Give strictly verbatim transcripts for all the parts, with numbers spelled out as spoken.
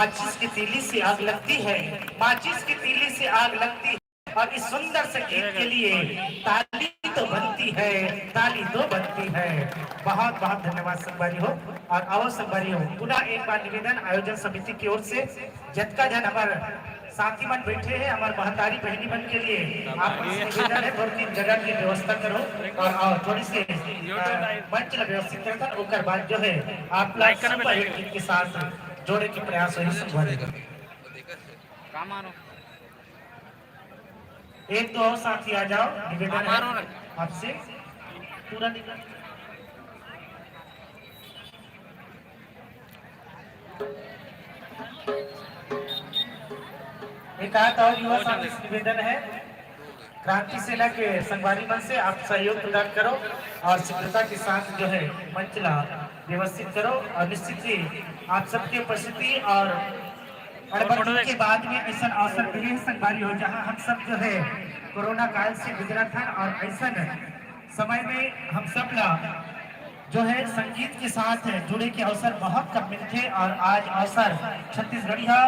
माचिस की तीली से आग लगती है, माचिस की तीली से आग लगती है। और इस सुंदर संगीत के लिए ताली तो बनती है, ताली तो बनती है। बहुत बहुत धन्यवाद संगवारी हो। और आओ संगवारी हो, पुनः एक बार निवेदन आयोजन समिति की ओर से, जतका झन हमर साथी मन बैठे हैं, हमर महतारी बहनी मन के लिए आप लोग से निवेदन है, थोड़ी सी जगह की व्यवस्था करो और आओ थोड़ी सी, अ, मंच ला व्यवस्थित करथन, ओकर बाद जो है आप लोग सुपरहिट गीत के साथ जोड़े के प्रयास होही संगवारी। एक दो और साथी आ जाओ, निवेदन है आपसे। पूरा निवेदन। एक आध और युवा साथी से निवेदन है, क्रांति सेना के संगवारी मन से आप सहयोग प्रदान करो और शीघ्रता के साथ जो है मंच ला व्यवस्थित करो। और निश्चित ही आप सबके उपस्थिति और अड़बड़ती के बाद में ऐसा अवसर मिले है संगवारी हो, जहां हम सब जो है कोरोना काल से गुजरत हन और ऐसा समय में हम सब ला जो है संगीत के साथ जुड़े के अवसर बहुत कम मिलथे और आज अवसर छत्तीसगढ़िया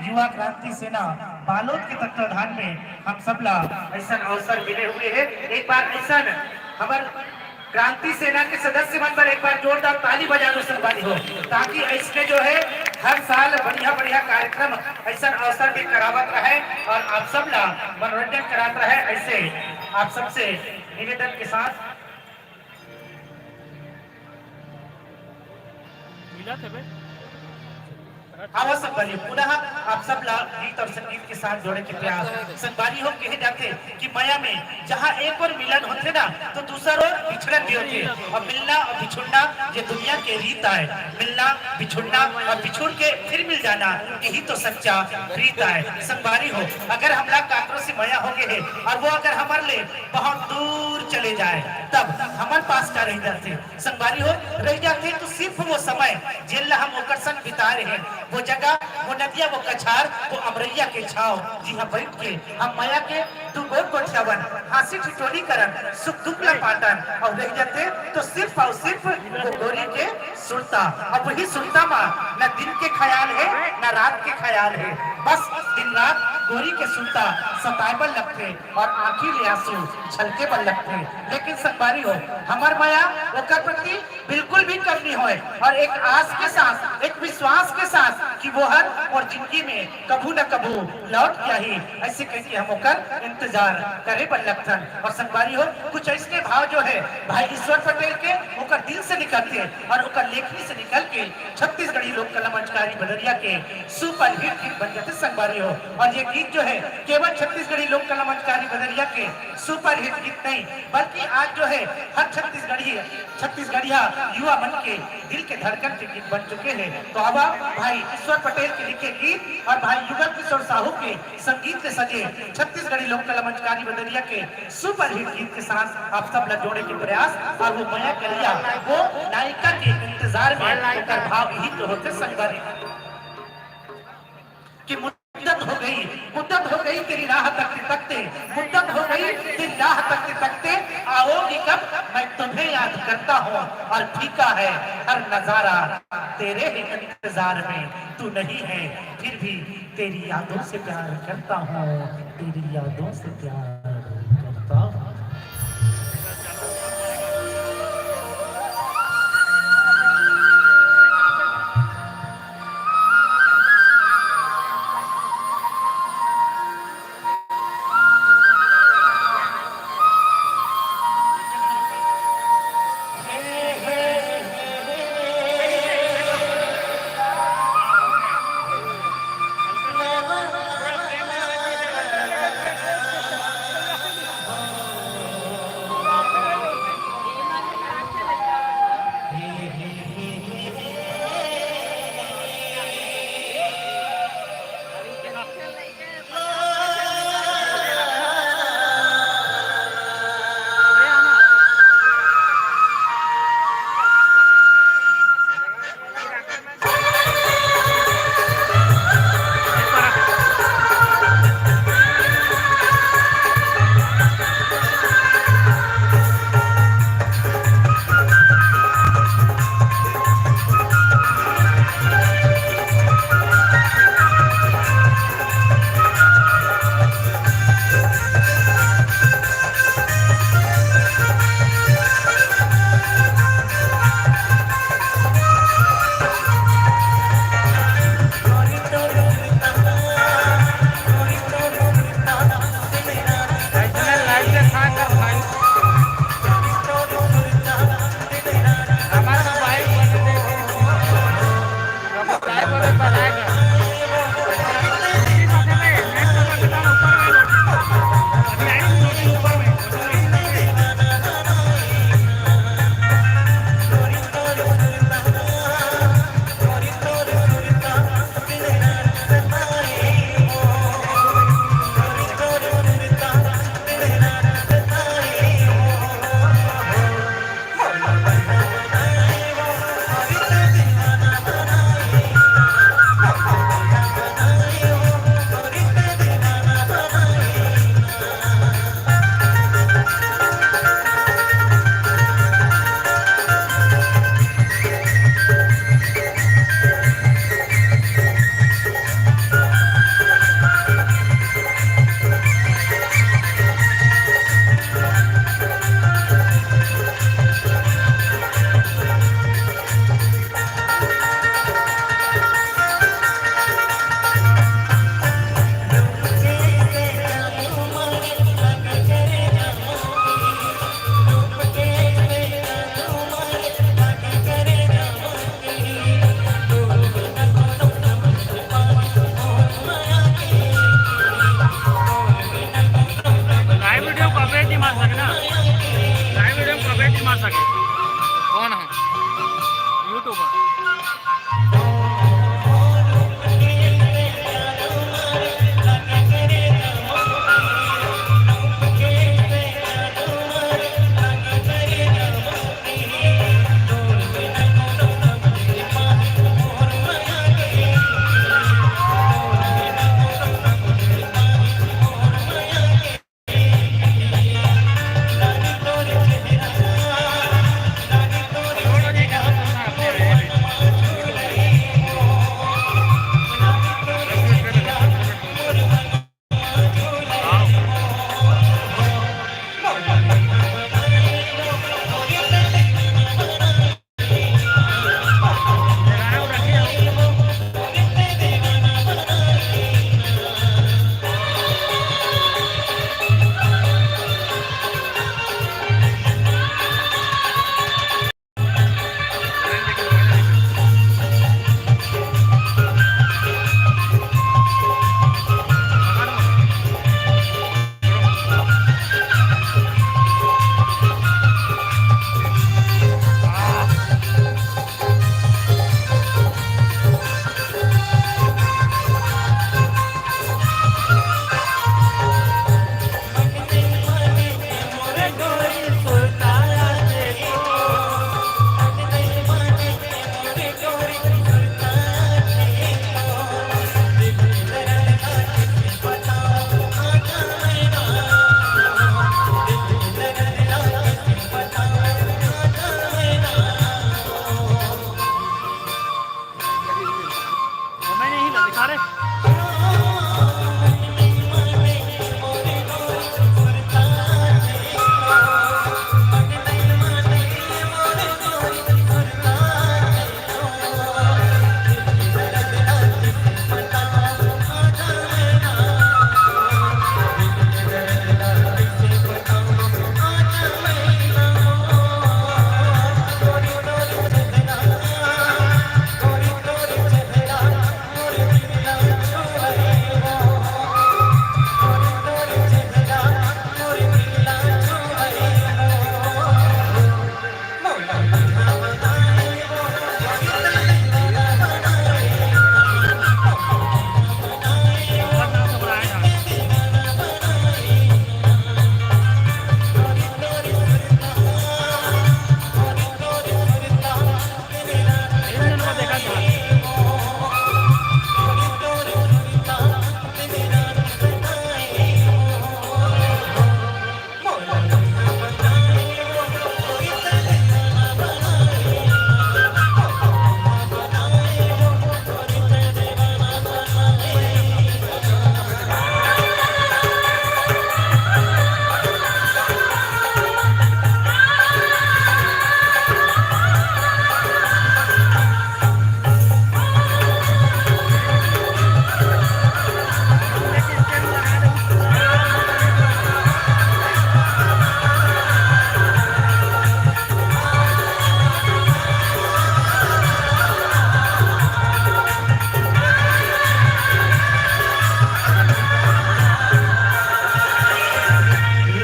युवा क्रांति सेना बालोद के तत्वाधान में हम सब ला ऐसा अवसर मिले हुए है। एक बार ऐसा हमर क्रांति सेना के सदस्य मन पर एक बार जोरदार ताली बजा दो संगवारी हो, ताकि ऐसने जो है हर साल बढ़िया बढ़िया कार्यक्रम ऐसा अवसर में करावत रहे और आप सब ला मनोरंजन करात रहे। ऐसे आप सबसे निवेदन के साथ मिला थे बे। आवा संगवारी, पुनः आप सब ला गीत और संगीत के साथ जोड़े के प्रयास। संगवारी हो, कहे जाथे कि मया में जहाँ एक ओर मिलन होथे ना, तो दूसर ओर बिछड़न भी होथे। और मिलना और बिछुड़ना ये दुनिया के रीत आय। मिलना, बिछुड़ना और बिछुड़ के फिर मिल जाना, यही तो सच्चा प्रीत आय। संगवारी हो, अगर हमला काकरो से मया हो गए है और वो अगर हमर ले बहुत दूर चले जाए, तब हमर पास का रह जाथे? संगवारी हो, रह जाथे तो सिर्फ वो समय, जेन ला हम ओकर संग बिताए रहे, वो जगह, वो नदिया, वो कछार, वो अमरैया के छाव, जिहाँ बैठ के हम मया के दू गोठ गोठियावन, हाँसी ठिठोली करन, सुख दुख ला पाटन, और रह जाथे तो सिर्फ और सिर्फ वो गोरी के सुरता। अब वही सुरता मा न दिन के ख्याल है, न रात के ख्याल है, बस दिन रात गोरी के सुरता सताए बर लगथे और आँखी ले आंसू छलके बर लगथे। लेकिन संगवारी हो, हमर मया ओकर प्रति बिल्कुल भी कम नहीं होए और एक आस के साथ, एक विश्वास के साथ कि वो हर और जिंदगी में कभू न कभू लौट के आही, ऐसे कह के हम ओकर इंतजार करे बर लगथन। और संगवारी हो, कुछ ऐसने भाव जो है भाई ईश्वर पटेल के ओकर दिल से निकलथे और ओकर लेखनी से निकल के छत्तीसगढ़ी लोक कला मंच कारी बदरिया के सुपरहिट गीत बन जाथे संगवारी हो। और ये गीत जो है केवल छत्तीसगढ़ी लोक कला मंच कारी बदरिया के सुपरहिट गीत नहीं, बल्कि आज जो है हर छत्तीसगढ़ी, छत्तीसगढ़िया युवा मन के दिल के धड़कन के गीत बन चुके हैं। तो अब आप भाई ईश्वर पटेल के लिखे गीत और भाई युगल किशोर साहू के संगीत से सजे छत्तीसगढ़ी लोक कला मंच कारी बदरिया के सुपरहिट गीत के साथ आप सब ला जोड़े के प्रयास और वो मया करिया, वो नायिका के इंतजार में ओकर भाव यही तो होथे संगवारी कि मुद्दत हो गई, मुद्दत हो गई तेरी राह तकते तकते, मुद्दत हो गई तेरी राह तकते तकते, आओगी कब मैं तुम्हें याद करता हूँ और फीका है हर नजारा तेरे ही इंतजार में, तू नहीं है फिर भी तेरी यादों से प्यार करता हूँ, तेरी यादों से प्यार करता हूँ। कौन है? YouTuber।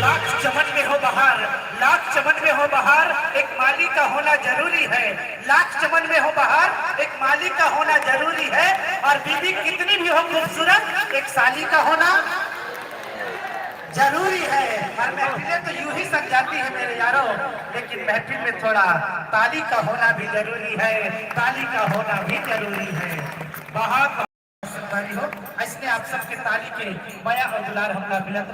लाख चमन में हो बहार, लाख चमन में हो बहार, एक माली का होना जरूरी है। लाख चमन में हो बहार, एक माली का होना जरूरी है। और बीबी कितनी भी हो खूबसूरत, एक साली का होना जरूरी है। और महफिलें तो यूं ही सज जाती है मेरे यारों, लेकिन महफिल में थोड़ा ताली का होना भी जरूरी है, ताली का होना भी जरूरी है। बहुत संगवारी हो, अइसने आप सबके ताली के मया अउ दुलार हमला मिलत